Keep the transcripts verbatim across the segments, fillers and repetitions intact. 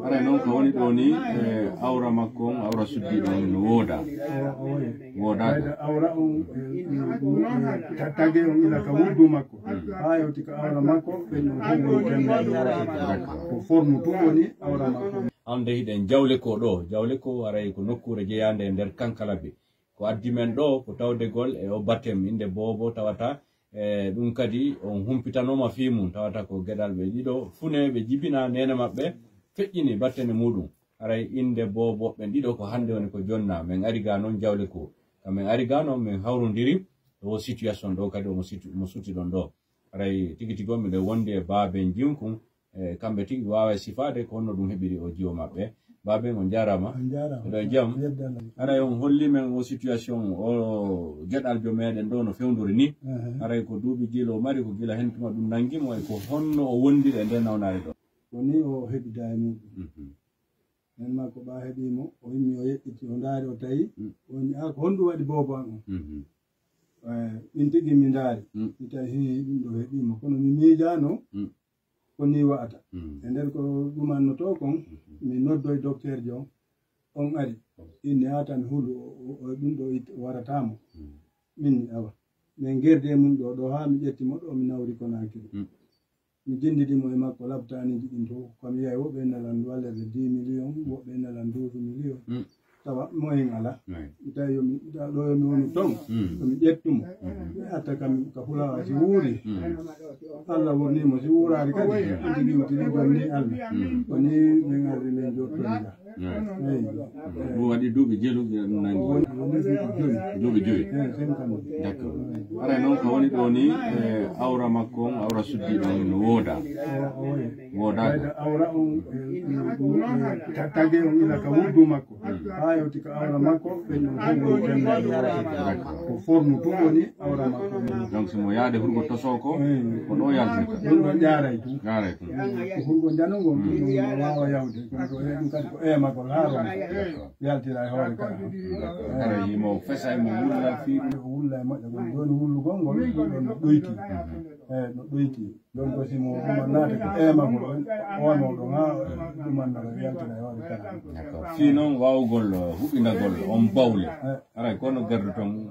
Haray noon ko woni ɗo ni, e, awra makko on, awra suddiiɗo on no wooda. Woodaaka. Awra on, e, e, e, ta-, tagee on ila ka wuddu makko. Haa yawti ka awra makko, ɓen ɗon fof woni kemme e wooda. Ko forme tun woni awra makko. Hannde hiɗen Jawle ko ɗo. Jawle ko haray ko nokkuure jeyaande e nder Kankalabe. Ko addi men ɗo ko tawdegol e o batem innde boobo tawata, e, ɗum kadi on humpitanooma fii mum, tawata ko geɗal ɓe ɗiɗo fune ɓe jibina neene maɓɓe feƴƴini battane muɗum. Haray innde boobo ɓen ɗiɗo ko hannde woni ko jonna. Men ari ga noon Jawle ko. Ka men ari ga noon men hawrondiri o situation ɗo kadi omo situ-, mo suti ɗon ɗo. Haray tigi tigi on miɗo wondi e baaben jinkun, e, kamɓe tigi waaway sifaade ko honno ɗum heɓiri o jiwo maɓɓe. Baaben, on njaaraama. On njaaraama. Miɗo e jam. Yedda Allah. Haray on holli men o situation o geɗaljo meɗen ɗo no fewndori ni. Aha. Haray ko duuɓi gila o mari, ko gila hen tuma ɗum nangi mo, e ko honno o wondiri e nde nawnaare ɗo. Ko ni o heɓida e muɗum. Mhm. Nen makko ɓa heɓi mo, o immi o yeƴƴiti, o ndaari, o tawi, Mm. o wi'i, "Ah, ko honɗum waɗi boobo an on?" Mhm. Eh, min tigi mi ndaari, Mm. mi tawi, "Hii, ɗum ɗo heɓi mo." Kono mi miijaano Mm. ko ni wa'ata. Mm. E nder ko ɗumannotoo kon, Mhm. mi noddoyi dokteerjo on, on ari. Inni, "Ah, tan hulu, o, o, o, ɗum ɗo it-, warataa mo." Mm. Min, awa. Min ngerdi e mum ɗo, ɗo haa mi ƴetti mo ɗo, mi nawri Konaakiri. Mm. Mi jindidi mo e makko labtaaniiji ɗin to, ko mi yahi wo ɓe nalan walleede dix millions, wo ɓe nalan douze millions. Mm. Tawa moyen alaa. Ouais. Mi tawi yo mi, ɗo yo mi wonu ton, Mm. yo mi ƴettu mo. Mm. Mi atta kam ka fulawa si wuuri. Mm. Allah woni mo si wuuraari kadi. Mm. Tigi tigi jonni Allah. Mm. Ko ni min arri min jottoyga. Eyi. Ɗum waɗi duuɓi jelu, ɗum nangi. Woni, woni duuɓi joyi. Duuɓi joyi. Eyi, cinq ans. D'accord. Haray noon ko woni ɗo ni, e, awra makko on, awra suddiiɗo on no wooda. O, o, oye. Woodaaka. Ɓayda awra on, e, e, e, ta-, tagee on ila ka wuddu makko. Mm. Haa yawti ka awra makko, ɓen ɗon fof woni kemme e wooda. D'accord. Ko forme tun woni awra makko. Donc, si mo yaade hurgo tosoo ko, Eyi. ko ɗo yaltirta. Ɗum ɗo ƴaaray tun. Ƴaaray tun. Ko hurgo njano ngol, ɗum ɗo waawa yawde. Kono ɗo ɗum kadi ko eemagol haa ronka. D'accord. Yaltira e hoore kala. D'accord. Haray himo fesa, himo wulla fii ɗum. O wulla e moƴƴa, kono jooni wullugol ngol, ɗum ɗon no ɗoyti. Mhm. Eyi, no ɗoyti. Donc, si mo ɗuman naata ko eemagol, on, on o ɗon haa ɗuman no yaltira e hoore kala. D'accord. Fii noon waawugol, uh, huɓindagol on bawle. Eh. Haray ko no garduton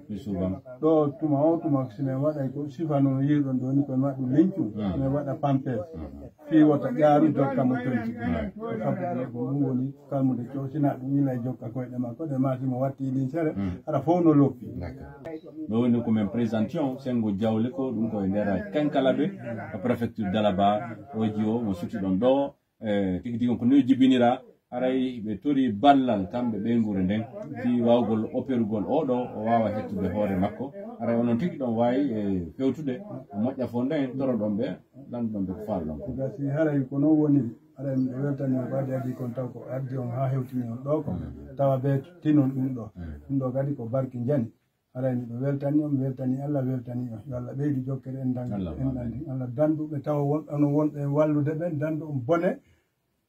plus souvent. Ɗo tuma o tuma, si min waɗay ko sifa no yi'irɗon ɗo ni, ko mi waɗu lincu, Mm. mi waɗa pampers. Mm. Fii wota ƴaaru jokka mo tonti. Mm. Ko sabu ɗum, ko ɗum woni kalmude coosinaa ɗum ila e jokka koyɗe makko, ɗe maa si mo watti linsere, Mm. hara fof no loppi. D'accord. Ɗo woni ko min présentation, Senngo Jawle ko ɗum ko e nder Kankalabe, ko préfecture Dalaba, o jiwo mo suti ɗon ɗo, e tigi tigi on ko ni o jibinira, haray ɓe tori ballal kamɓe ɓeynguure nden, fii waawgol operugol oo ɗoo, o waawa hettude hoore makko. Haray onon tigi ɗon waawi, e, fewtude, o moƴƴa fof nden, toroɗon ɓe, lanndon ɓe ko faalɗon ko. Gasi, haray ko non woni, haray miɗo weltani on ko addi addi kon taw ko addi on haa hewtini on ɗoo ko, tawa ɓe tinon ɗum ɗoo. Ɗum ɗoo kadi ko barki njani. Haray miɗo weltani on, mi weltani Allah, weltani on. Yo Allah ɓeydu jokkere en dan-, Allahumma en dan-, amiin. Allah dandu ɓe tawa won-, onon wonɓe e wallude ɓen, dandu on bone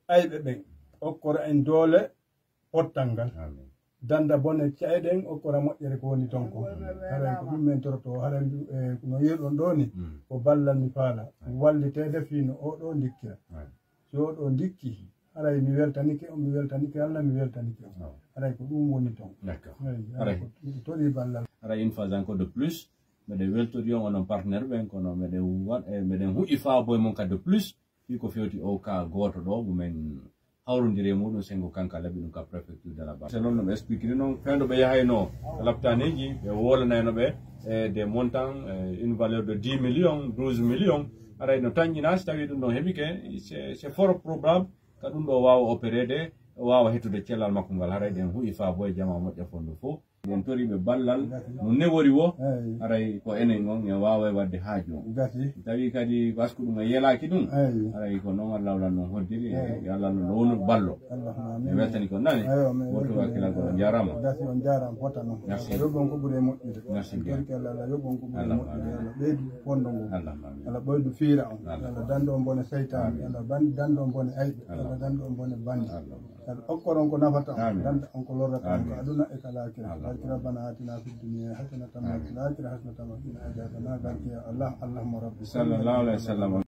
ayɓe ɓen. Okkora en doole pottal ngal. Amiin. Danda bone ca'e ɗen, okkora moƴƴere ko woni ton ko. Amiin. Haray ko ɗum min toroto, haray ndu, e, no yi'irɗon ɗoo ni, Mm. ko ballal mi faala. Amiin. Walliteede fii no oo ɗoo ndikkira. Amiin. Si oo ɗoo ndikki, haray mi weltanike on, mi weltanike Allah, mi weltanike on. Oh. Haray ko ɗum woni ton. D'accord. Haray, haray Haray. ko mi torii ballal. Haray une fois encore de plus, meɗen weltori on onon partenaire ɓen, kono meɗen wa-, e, meɗen huƴi faabo e mon kadi de plus, fii ko fewti oo kaa gooto ɗoo, mo men hawrondiri e muɗum, Senngo Kankalabe, ɗum ka préfecture Dalaba. C'est noon no ɓe expliquiri noon, fewndo ɓe yahaynoo, labtaaniiji, ɓe woolanayno ɓe, e, des montants, e, une valeur de dix millions, douze millions, haray no tanƴinaa, si tawii ɗum ɗon heɓike, c'est, c'est fort probable, ka ɗum ɗoo waawa opéreede, waawa hettude cellal makko ngal, haray ɗen huƴi faabo e jamaa moƴƴa fondo fof. En toriiɓe ballal no newori wo, Eyi. haray ko enen on en waaway waɗde haaju on. Gasi. Tawi kadi, parce que ɗum en yelaaki ɗum, Eyi. haray ko noon Allah lan noon hoddiri, Eyi. yo Allah no wonu ballo. Allahumma amiin. Mi weltani ko nani. Eywa, mi Woto weltani. wakkilal ko on njaaraama. Gasi, on njaaraama fota noon. Merci. Yo yoɓ on ko ɓuri e moƴƴude. Merci bien. Barke Allah, Allah yoɓ on ko ɓuri e Allahumma moƴƴude. amiin. Allah ɓeydu fondo ngo. Allahumma amiin. Allah ɓeydu fiira on. Allahumma Allah dando on bone seytaane. amiin. Allah ban-, dando on bone ayɓe. Allah Allahumma dando on bone bandi. Allahumma Allah okkoron ko nafata on, Amin. Danda on ko lorrata on ko Amin. aduna e ka laakira. Allah. Barki Rabbana atina fid dunya hasanatan wa Amin. fil akhirati hasanatan wa qina adhaban nar. Barki ya Allah, Allahumma rabbi. Sallallahu alaihi wasallam.